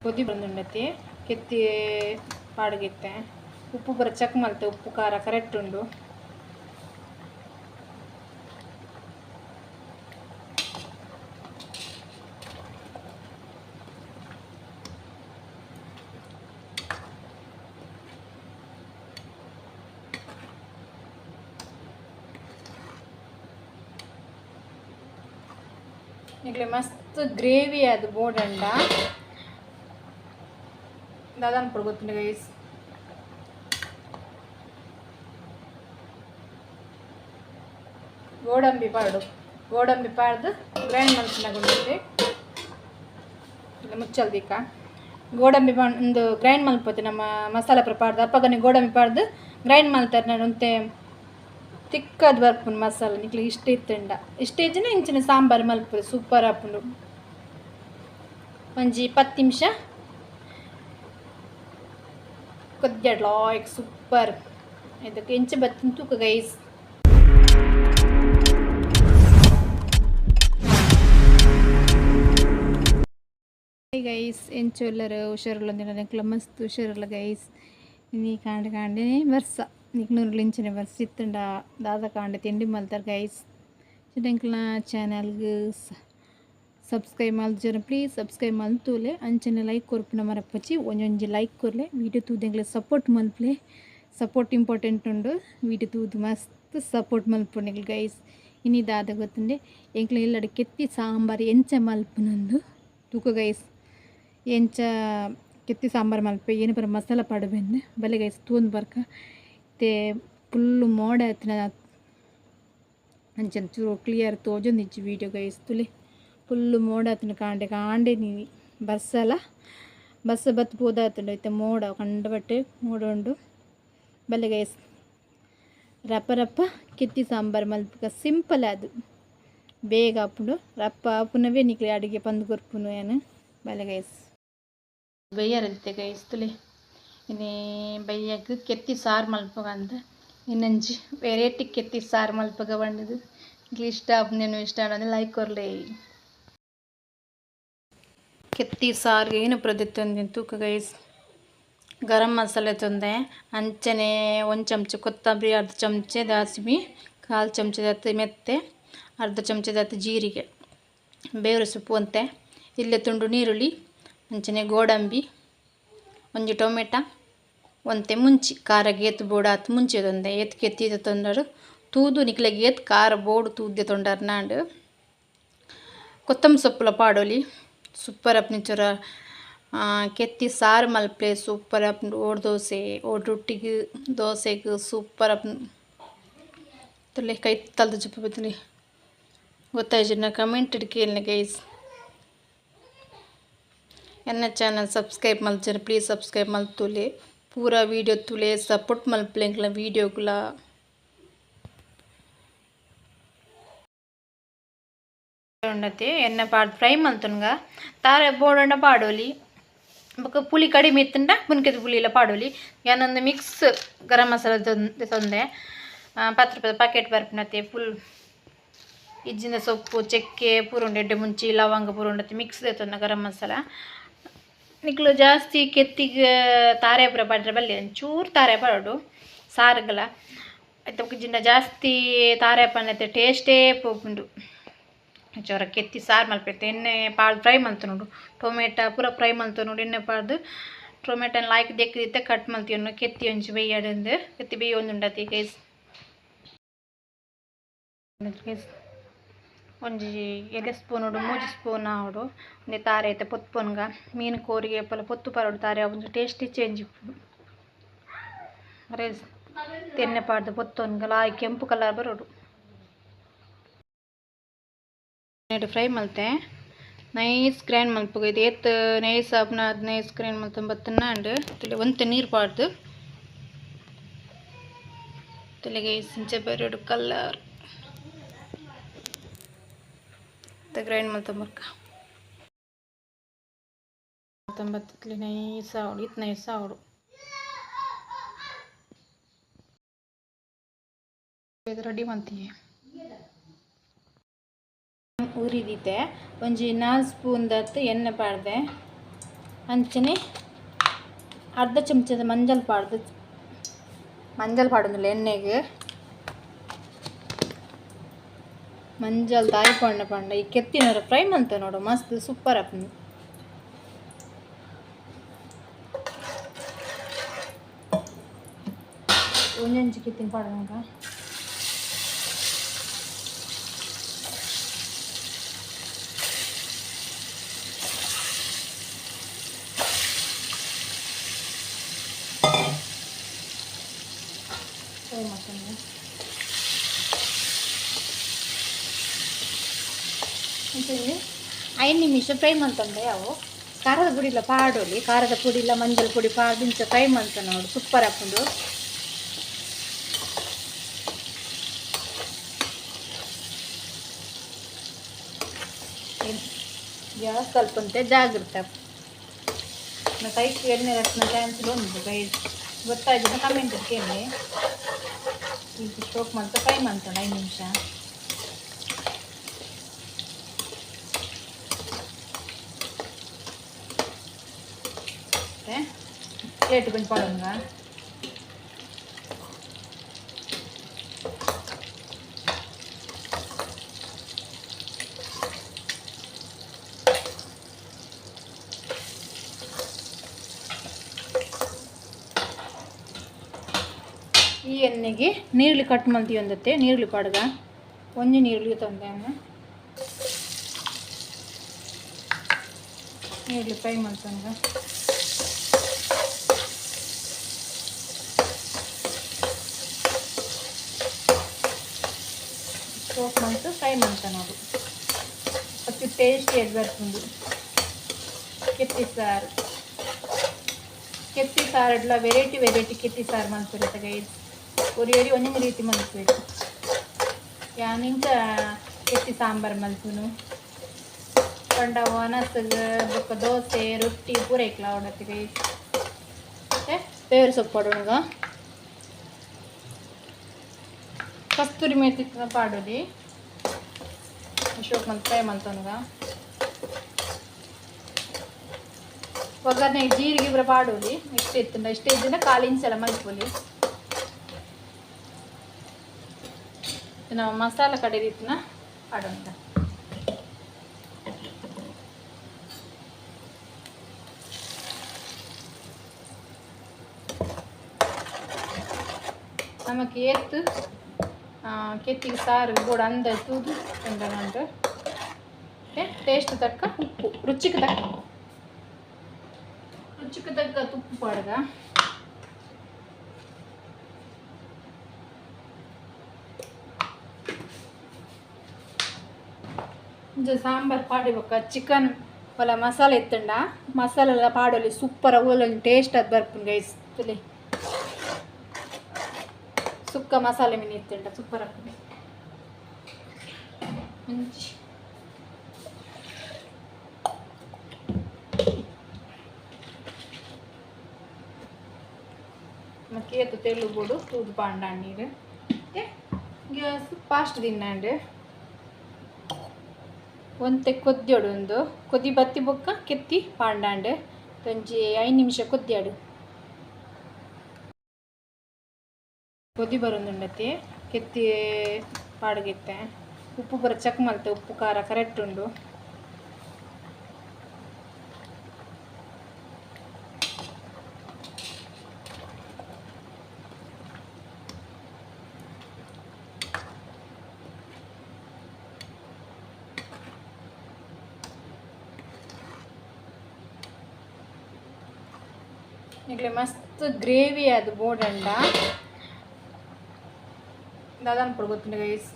ಕೊದಿ ಬಂದುಂಡತಿ ಕೆತ್ತಿ ಪಾಡ್ಗಿತ್ತೆ ಉಪ್ಪು ಪೂರ ಚೆಕ್ ಮಲ್ತೆ ಉಪ್ಪು ಖಾರ ಕರೆಕ್ಟ್ ಉಂಡು. ನಿಗಲೆ ಮಸ್ತ್ ಗ್ರೇವಿ ಅದು ಬೋಡಂಡ ದಾದಾನ್ ಪೊಡು ಗೊತ್ತುಂಡು ಗೈಸ್. ಗೋಡಂಬಿ ಪಾಡು, ಗೋಡಂಬಿ ಪಾಡ್ದು ಗ್ರೈಂಡ್ ಮಲ್ಪುನ ಇಲ್ಲ ಮುಚ್ಚಲ್ ದೀಕ ಗೋಡಂಬಿ ಒಂದು ಗ್ರೈಂಡ್ ಮಲ್ಪೊತೆ ನಮ್ಮ ಮಸಾಲ ಪೂರ ಪಾಡ್ದು ಅಪ್ಪಗನೆ ಗೋಡಂಬಿ ಪಾಡ್ದು ಗ್ರೈಂಡ್ ಮಲ್ತಾರೆ ಒಂತೆ ತಿಕ್ಕದ್ ಬರ್ಪುಂಡು ಮಸಾಲ. ನಿಕ್ಲೆ ಇಷ್ಟ ಇತ್ತುಂಡ ಇಷ್ಟ ಇಜ್ಜಿನ ಇಂಚಿನ ಸಾಂಬಾರು ಮಲ್ಪುಡು ಸೂಪರ್ ಆಪುಂಡು. ಒಂಜಿ 10 ನಿಮಿಷ ಕೊದ್ಯಡ್ ಲಾಯ್ಕ್ ಸೂಪರ್. ಇದಕ್ಕೆ ಎಂಚ ಬತ್ತಿನ ತೂಕ ಗೈಸ್. ಗೈಸ್ ಎಂಚ ಉಲ್ಲರು ಹುಷಾರುಲ್ಲ ನಿಕ್ಲ ಮಸ್ತ್ ಹುಷಾರುಲ್ಲ ಗೈಸ್. ಇನಿ ಕಾಂಡೆ ಕಾಂಡೆ ಬರ್ಸ ನಿಕ್ಲು ಇಂಚಿನ ಬರ್ಸ ಇತ್ತುಂಡ ದಾದ ಕಾಂಡೆ ತಿಂಡಿ ಮಲ್ತಾರ್ ಗೈಸ್. ಎಂಕ್ಲೆನ ಚಾನಲ್ಗ್ ಸಬ್ಸ್ಕ್ರೈಬ್ ಮಲ್ತ್ಜರ್ ಪ್ಲೀಸ್ ಸಬ್ಸ್ಕ್ರೈಬ್ ಮಲ್ತುಲೆ. ಅಂಚನೆ ಲೈಕ್ ಕೊರ್ಪುನ ಮರಪೊಚ್ಚಿ ಒಂಜೊಂಜಿ ಲೈಕ್ ಕೊರ್ಲೆ. ವೀಡಿಯೋ ತೂದು ಎಂಕ್ಲೆ ಸಪೋರ್ಟ್ ಮಲ್ಪುಲೆ, ಸಪೋರ್ಟ್ ಇಂಪಾರ್ಟೆಂಟ್ ಉಂಡು. ವೀಡಿಯೋ ತೂದು ಮಸ್ತ್ ಸಪೋರ್ಟ್ ಮಲ್ಪುಂಡು ನಿಕ್ಲು ಗೈಸ್. ಇನಿ ದಾದ ಗೊತ್ತುಂಡೆ ಎಂಕ್ಲೆ ಇಲ್ಲಡ್ ಕೆತ್ತಿ ಸಾಂಬಾರ್ ಎಂಚ ಮಲ್ಪುನಂದು ತೂಕ ಗೈಸ್. ಎಂಚ ಕೆತ್ತಿ ಸಾಂಬಾರ್ ಮಲ್ಪೆ ಏನು ಪೂರ ಮಸಾಲ ಪಾಡ್ಬೆಂದು ಬಲೆ ಗೈಸ್ ತೂಂದು ಬರ್ಕ. ಇತ್ತೆ ಫುಲ್ಲು ಮೋಡ ಆತಿನ ಅಂಚನೆ ಚೂರು ಕ್ಲಿಯರ್ ತೋಜೊಂದಿಜ್ಜಿ ವೀಡಿಯೋ ಗೈಸ್. ತೂಲೆ ಫುಲ್ಲು ಮೋಡ ಆತುಂಡು ಕಾಂಡೆ ಕಾಂಡೆ ನೀ ಬರ್ಸಲ ಬಸ್ ಬತ್ತ್ ಪೋದಾತುಂಡು. ಇತ್ತೆ ಮೋಡ ಕಂಡಬಟ್ಟೆ ಮೋಡ ಉಂಡು. ಬಲೆ ಗೈಸ್ ರಪ್ಪ ರಪ್ಪ ಕೆತ್ತಿ ಸಾಂಬಾರ್ ಮಲ್ಪುಗ ಸಿಂಪಲ್ ಅದು ಬೇಗ ಆಪುಂಡು. ರಪ್ಪ ಆಪುನವೇ ನಿಕ್ಲೆ ಅಡುಗೆ ಪಂದ್ ಕೊರ್ಪುನು ಯಾನ್. ಬಲೆ ಗೈಸ್ ಬಯ್ಯರಂತೆ ಗೈಸ್ ತೂಲೆ ಇನಿ ಬಯ್ಯಗ್ ಕೆತ್ತಿ ಸಾರು ಮಲ್ಪುಗ ಅಂದ್ ಇನ್ನೊಂಜಿ ವೆರೈಟಿ ಕೆತ್ತಿ ಸಾರು ಮಲ್ಪುಗ ಪಂಡುದು. ನಿಕ್ಲೆ ಇಷ್ಟ ಆಪುಂಡು ಇಷ್ಟ ಆಂಡ ಲೈಕ್ ಕೊರ್ಲೆ. ಕೆತ್ತಿ ಸಾರು ಏನು ಪೂರ ತೂಕ ಗೈಸ್. ಗರಂ ಮಸಾಲೆ ತೊಂದೆ ಅಂಚನೆ 1 ಚಮಚ ಕೊತ್ತಂಬರಿ, ಅರ್ಧ ಚಮಚ ದಾಸಿಮಿ, 1/4 ಚಮಚದತ್ತು ಮೆತ್ತೆ, ಅರ್ಧ ಚಮಚದತ್ತು ಜೀರಿಗೆ, ಬೇರು ಸೊಪ್ಪು ಒಂತೆ ಇಲ್ಲೇ ತುಂಡು ನೀರುಳ್ಳಿ, ಅಂಚನೆ ಗೋಡಂಬಿ, ಒಂಜಿ ಟೊಮೆಟೊ, ಒಂತೆ ಮುಂಚಿ ಖಾರಗ್ ಏತ್ ಬೋಡು ಆತ್ ಮುಂಚಿ ತೊಂದೆ ಏತ್ ಕೆತ್ತಿ ತೊಂದರು ತೂದು ನಿಕ್ಲೆಗ್ ಏತ್ ಖಾರ ಬೋಡು ತೂದೆ ತೊಂಡರ್ ನಾಂಡ್. ಕೊತ್ತಂಬರಿ ಸೊಪ್ಪುಲ ಪಾಡೊಲಿ ಸೂಪರ್ ಆಪುಂಡು. ಕೆತ್ತಿ ಸಾರು ಮಲ್ಪಲೆ ಸೂಪರ್ ಆಪುಂಡು. ಓಡ್ ದೋಸೆ ಓಡ್ ರೊಟ್ಟಿಗ್ ದೋಸೆಗ್ ಸೂಪರ್ ಆಪುಂಡು. ತೂಲೆ ಕೈತಲ್ದ ಜಪ್ಪು ಬತ್ತುಲಿ ಗೊತ್ತಾಯಿಜಿಡ ಕಮೆಂಟ್ ಕೇಳ್ನೆ ಗೈಸ್. ಎನ್ನ ಚಾನಲ್ ಸಬ್ಸ್ಕ್ರೈಬ್ ಮಲ್ತ್ಜರ್ ಪ್ಲೀಸ್ ಸಬ್ಸ್ಕ್ರೈಬ್ ಮಲ್ತುಲೆ. ಪೂರ ವೀಡಿಯೋ ತೂಲೆ ಸಪೋರ್ಟ್ ಮಲ್ಪುಲೆ ಎಂಕ್ಲೆನ ವೀಡಿಯೋಗುಲ. ಉಂಡತೆ ಎಣ್ಣೆ ಪಾಡ್ದು ಫ್ರೈ ಮಲ್ತುನ್ಗ ತಾರೆ ಬೋಡಂಡ ಪಾಡೊಲಿ. ಬೊಕ ಪುಳಿ ಕಡಿಮೆ ಇತ್ತುಂಡ ಪುನ್ಕೆದ ಪುಳಿಲ ಪಾಡೊಲಿ. ಯಾನೊಂದು mix garam masala ದೆತೊಂದೆ 10 ರೂಪಾಯಿದ packet ಬರ್ಪಿನತೆ full ಇಜ್ಜಿಂದ ಸೊಪ್ಪು ಚಕ್ಕೆ ಪೂರ ಉಂಡು ಎಡ್ಡೆ ಮುಂಚಿ ಲವಂಗ ಪೂರ ಉಂಡತೆ ಮಿಕ್ಸ್ ದೆತೊಂದ ಗರಂ ಮಸಾಲ. ನಿಕ್ಲು ಜಾಸ್ತಿ ಕೆತ್ತಿಗ್ ತಾರೆ ಪೂರ ಪಾಡ್ರೆ ಬಲ್ಲಿ ಒಂಚೂರು ತಾರೆ ಪಾಡೊಡು ಸಾರುಗಲ. ಐತ ಬೊಕ ಜಾಸ್ತಿ ತಾರೆ ಪಾಡ್ನತೆ ಟೇಸ್ಟೇ ಪೋಪುಂಡು. ಚೋರ ಕೆತ್ತಿ ಸಾರು ಮಲ್ಪೆತ್ತೆ ಎಣ್ಣೆ ಪಾಡ್ದು ಫ್ರೈ ಮಲ್ತೊನೊಡು ಟೊಮೆಟೊ ಪೂರ ಫ್ರೈ ಮಲ್ತೊನೊಡು ಎಣ್ಣೆ ಪಾಡ್ದು ಟೊಮೆಟೊನ್ ಲಾಯ್ಕ್ ದೆಕ್ಕ್ದಿತ್ತೆ ಕಟ್ ಮಲ್ತಿಯೊನ್ನು ಕೆತ್ತಿ ಒಂಜಿ ಬೇಯಡಂದು ಕೆತ್ತಿ ಬೇಯೊಂದುಂಡತೆ ಗೈಸ್. ಗೈಸ್ ಒಂಜಿ ಎಲ್ಯ ಸ್ಪೂನುಡು 3 ಸ್ಪೂನ್ ಆವೊಡು ಒಂಜಿ ತಾರೆ ಐತೆ ಪೊತ್ಪೊನ್ಗ ಮೀನು ಕೋರಿಗೆ ಪೂರ ಪೊತ್ತು ಪಾಡೊಡು ತಾರೆ ಒಂಜಿ ಟೇಸ್ಟಿ ಚೇಂಜ್ ಇಪ್ಪುಂಡು. ರೈಸ್ ಎಣ್ಣೆ ಪಾಡ್ದು ಪೊತ್ತೊನ್ಗ ಲಾಯ್ಕ್ ಕೆಂಪು ಕಲರ್ ಬರೊಡು. ಫ್ರೈ ಮಲ್ತೆ ನೈಸ್ ಗ್ರೈಂಡ್ ಮಲ್ಪುಗ ಇದು ಏತ್ ನೈಸ್ ಆಪುನ ಅದು ನೈಸ್ ಗ್ರೈಂಡ್ ಮಲ್ತೊಂದು ಬತ್ತುಂಡ ತುಲೆ ಒಂತೆ ನೀರು ಪಾಡ್ದು ತುಲೆಗೆ ಇಂಚ ಬರೊಡು ಕಲರ್ ಗ್ರೈಂಡ್ ಮಲ್ತೊಂಬರ್ಕ ಬತ್ತುತ್ಲೆ ನೈಸ್ ಆವೊಡು ಇತ್ ನೈಸ್ ಆವೊಡು. ರೆಡಿ ಮಲ್ತಿಯೆ ಉರಿದಿತ್ತೆ ಒಂಜಿ 4 ಸ್ಪೂನ್ ದತ್ತು ಎಣ್ಣೆ ಪಾಡ್ದೆ. ಅಂಚನೆ ಅರ್ಧ ಚಮಚದ ಮಂಜಲ್ ಪಾಡ್ದು ಮಂಜಲ್ ಪಾಡೊಂದುಲ್ಲ ಎಣ್ಣೆಗ್ ಮಂಜಲ್ ದಾಯಿ ಪಂಡ ಪಂಡ ಈ ಕೆತ್ತಿನರ ಫ್ರೈ ಮಂತ ನೋಡು ಮಸ್ತ್ ಸೂಪರ್ ಆಪುಂಡು. ಒಂಜೊಂಜಿ ಕೆತ್ತಿನ ಪಾಡುನಗ ಫ್ರೈ ಮಲ್ತೊಂದು ಅಂಚನೆ 5 ನಿಮಿಷ ಫ್ರೈ ಮಲ್ತೊಂಡೆ ಅವು ಖಾರದ ಪುಡಿ ಇಲ್ಲ ಪಾಡೊಲಿ ಖಾರದ ಪುಡಿ ಇಲ್ಲ ಮಂಜಲ್ ಪುಡಿ ಪಾಡ್ದು ಇಂಚ ಫ್ರೈ ಮಲ್ತ ನೋಡು ಸೂಪರ್ ಆಪುಂಡು. ಗ್ಯಾಸ್ ಸ್ವಲ್ಪ ಉಂಟೆ ಜಾಗ್ರತೆ ಕೈಗೆ ಎಣ್ಣೆ ರಟ್ನ ಚಾನ್ಸ್ ಉಂಟು ಕೈ ಗೊತ್ತಾಯ್ತು ಕಮೆಂಟ್ ಕೇಳಿ. ಇಂಚ ಸ್ಟೋಕ್ ಮಲ್ತ ಫ್ರೈ ಮಲ್ತೊಂಡು 5 ನಿಮಿಷ. ಪ್ಲೇಟ್ ಕೊಂಚ ಪಾಡೊಂಗ ಈ ಎಣ್ಣೆಗೆ ನೀರುಳ್ಳಿ ಕಟ್ ಮಲ್ತಿಯೊಂದತ್ತೆ ನೀರುಳ್ಳಿ ಪಾಡ್ಗ ಒಂಜಿ ನೀರುಳ್ಳಿ ತಂದೆ ನೀರುಳ್ಳಿ ಫ್ರೈ ಮಲ್ತೊಂಗ ಸೋಪ್ ಮಲ್ತು ಫ್ರೈ ಮಲ್ತ ನೋಡು ಅತಿ ಟೇಸ್ಟಿಯಾಗಿ ಬರ್ಪುಂಡು ಕೆತ್ತಿ ಸಾರು. ಕೆತ್ತಿ ಸಾರಡ್ಲ ವೆರೈಟಿ ವೆರೈಟಿ ಕೆತ್ತಿ ಸಾರು ಮಲ್ಪುರೆತ ಗೈಸ್. ಒರಿ ಒರಿ ಒಂಜೊಂಜಿ ರೀತಿ ಮಲ್ಪುವೆರ್. ಯಾನ್ ಇಂಚ ಕೆತ್ತಿ ಸಾಂಬಾರು ಮಲ್ಪುನು ಪಂಡ ಒನಸ್ಗ್ ಬೊಕ್ಕ ದೋಸೆ ರೊಟ್ಟಿ ಪೂರ ಐಕ್ಲ ಆವೊಡತ್ತೆ ಗೈಸ್. ಮತ್ತೆ ಬೇರೆ ಸೊಪ್ಪು ಪಾಡೊನುಗ ಕಸ್ತೂರಿ ಮೇಥಿ ಪಾಡೊಲಿ ಅಶೋಕ್ ಮಲ್ತ್ ಫ್ರೈ ಮಲ್ತೊನುಗ ಒಗ್ಗರಣೆ ಜೀರಿಗೆ ಪೂರ ಪಾಡೊಲಿ ಇಷ್ಟ ಇತ್ತುಂಡ ಇಷ್ಟ ಇಜ್ಜಿಂಡ ಕಾಲು ಇಂಚಲ ಮಲ್ಪೊಲಿ. ನಾವು ಮಸಾಲ ಕಡೆದಿತ್ತಿನ ಪಾಡೊನುಗ ನಮಕ್ ಏತ್ ಕೆತ್ತಿಗೆ ಸಾರು ಬೋಡು ಅಂದಾಜು ತೂದು ಉಂಡು. ಟೇಸ್ಟ್ ತಕ್ಕ ಉಪ್ಪು ರುಚಿಗೆ ತಕ್ಕ ರುಚಿಗೆ ತಕ್ಕ ಉಪ್ಪು ಪಾಡ್ಗ. ಇಂಚ ಸಾಂಬಾರು ಪಾಡಿ ಬೊಕ್ಕ ಚಿಕನ್ ಒಲ ಮಸಾಲೆ ಇತ್ತುಂಡ ಮಸಾಲೆ ಎಲ್ಲ ಪಾಡೊಲಿ ಸೂಪರ್ ಅವು ಟೇಸ್ಟ್ ಅದು ಬರ್ಪುಂಡು ಗೈಸ್. ತುಲೆ ಸುಕ್ಕ ಮಸಾಲೆ ಮೀನು ಇತ್ತುಂಡ ಸೂಪರ್ ಆಪುಂಡು. ಒಂಜಿ ನಮಕ್ ಏತ್ ತೆಳು ಬೋಡು ತೂದು ಪಾಂಡ ನೀರು ಗ್ಯಾಸ್ ಫಾಸ್ಟ್ ತಿನ್ನಂಡು ಒಂತೆ ಕೊದ್ಯೋಡು ಒಂದು ಕೊದಿ ಬತ್ತಿ ಬೊಕ್ಕ ಕೆತ್ತಿ ಪಾಂಡಾಂಡ್ ಒಂಜಿ 5 ನಿಮಿಷ ಕೊದ್ಯಾಡು ಕೊದಿ ಬರೊಂದುಂಡತಿ ಕೆತ್ತಿ ಪಾಡ್ಗಿತ್ತೆ ಉಪ್ಪು ಪೂರ ಚೆಕ್ ಮಲ್ತೆ ಉಪ್ಪು ಖಾರ ಕರೆಕ್ಟ್ ಉಂಡು. ನಿಕ್ಲೆ ಮಸ್ತ್ ಗ್ರೇವಿ ಅದು ಬೋಡಂಡ ದಾದ ಅನ್ಪೊಡು ಗೊತ್ತುಂಡು ಗೈಸ್.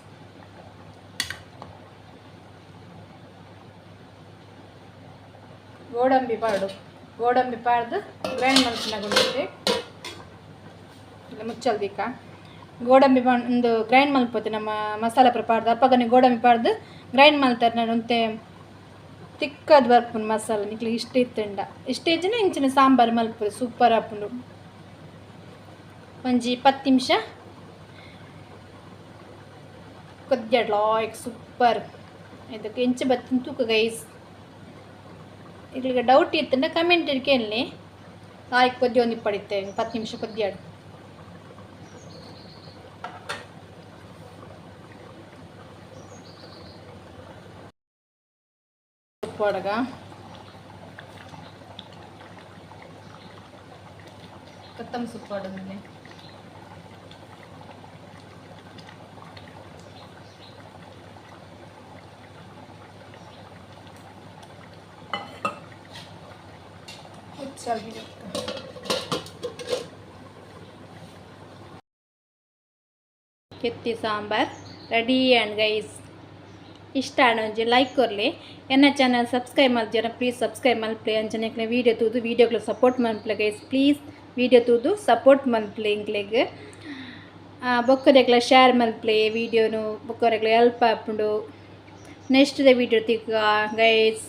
ಗೋಡಂಬಿ ಪಾಡು ಗೋಡಂಬಿ ಪಾಡ್ದು ಗ್ರೈಂಡ್ ಮಲ್ಪುನಗುಂಡು ಇಲ್ಲ ಮುಚ್ಚಲ್ ದೀಕ ಗೋಡಂಬಿ ಒಂದು ಗ್ರೈಂಡ್ ಮಲ್ಪೊತೆ ನಮ್ಮ ಮಸಾಲೆ ಪೂರ ಪಾಡ್ದು ಅಪ್ಪಗನೆ ಗೋಡಂಬಿ ಪಾಡ್ದು ಗ್ರೈಂಡ್ ಮಲ್ತಾರೆ ನಾನು ಒಂತೆ ತಿಕ್ಕದ್ ಬರ್ಪುಂಡು ಮಸಾಲೆ ನಿಕ್ಲೆ ಇಷ್ಟ ಇತ್ತುಂಡ ಇಷ್ಟ ಇಜ್ಜಿಂಡ ಇಂಚಿನ ಸಾಂಬಾರು ಮಲ್ಪುವೆ ಸೂಪರ್ ಆಪುಂಡು. ಒಂಜಿ 10 ನಿಮಿಷ ಕೊದ್ಯಡ್ ಲಾಯ್ಕ್ ಸೂಪರ್ ಇದಕ್ಕೆ ಎಂಚ ಬತ್ತಿನ ತೂಕ ಗೈಸ್. ನಿಕ್ಲೆಗ್ ಡೌಟ್ ಇತ್ತಂಡ ಕಮೆಂಟ್ ಕೇನ್ಲೆ. ಲಾಯ್ಕ್ ಕೊದ್ಯೊಂದು ಇಪ್ಪಡಿತ್ತೆ 10 ನಿಮಿಷ ಕೊದ್ಯಾಡು. ಪಾಡಗ ಕೊತ್ತಂಬರಿ ಸೊಪ್ಪು ಪಾಡೊಂದುಲ್ಲೆ. ಹೆಚ್ಚಾಗಿ ಕೆತ್ತಿ ಸಾಂಬಾರ್ ರೆಡಿ. ಆ್ಯಂಡ್ ಗೈಸ್, ಇಷ್ಟ ಆಂಡ ಒಂಜಿ ಲೈಕ್ ಕೊರ್ಲೆ. ಎನ್ನ ಚಾನಲ್ ಸಬ್ಸ್ಕ್ರೈಬ್ ಮಲ್ತಿಜರ ಪ್ಲೀಸ್ ಸಬ್ಸ್ಕ್ರೈಬ್ ಮಲ್ಪಲೆ. ಅಂಚನೆ ವೀಡಿಯೋ ತೂದು ವೀಡಿಯೋಗ್ಲ ಸಪೋರ್ಟ್ ಮಲ್ಪಲೆ ಗೈಸ್. ಪ್ಲೀಸ್ ವೀಡಿಯೋ ತೂದು ಸಪೋರ್ಟ್ ಮಲ್ಪಲೆ ಎಂಕ್ಲೆಗ್. ಬೊಕ್ಕದೆಗ್ಲ ಶೇರ್ ಮಲ್ಪಲೆ ವೀಡಿಯೋನು, ಬೊಕ್ಕರೆಗ್ಲ ಹೆಲ್ಪ್ ಆಪುಂಡು. ನೆಕ್ಸ್ಟ್ ದ ವೀಡಿಯೋ ತಿಕ್ಕ ಗೈಸ್.